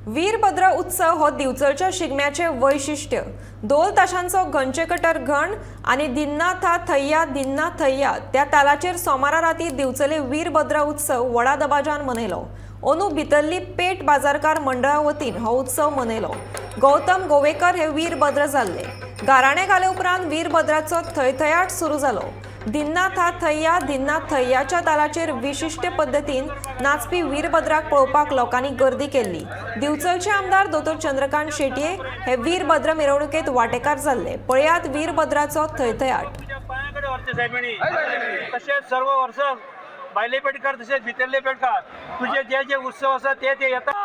वीरभद्र उत्सव हो दिवचलच्या शिगम्याचें वैशिश्ट्य. धोल ताशांचो घनचेकटर घण आनी दिन्ना था थय्या दिन्ना थय्या त्या तालाचेर सोमारा राती दिवचले वीरभद्र उत्सव व्हडा दबाज्यान मनयलो. अंदू भितरली पेठ बाजारकार मंडळा वतीन हो उत्सव मनयलो. गौतम गोवेकर हे वीरभद्र जाल्ले. गाराणे घाले उपरांत वीरभद्राचो थयथयाट सुरू जालो. दिन्ना था थय्या दिन्ना थय्याच्या तालाचेर विशिश्ट पद्दतीन नाचपी वीरभद्राक पळोवपाक लोकांनी गर्दी केल्ली. दिवचलचे आमदार दोतोर चंद्रकांत शेटये हे वीरभद्र मिरवणुकेत वांटेकार जाल्ले. पळयात वीरभद्राचो थयथयाट. तुझ्या पायाकडे वरचे साहेबांनी, तसेच सर्व वर्ष भायले पेटकार तसेच भितरले पेटकार, तुझे जे जे उत्सव आसा ते ते येतात.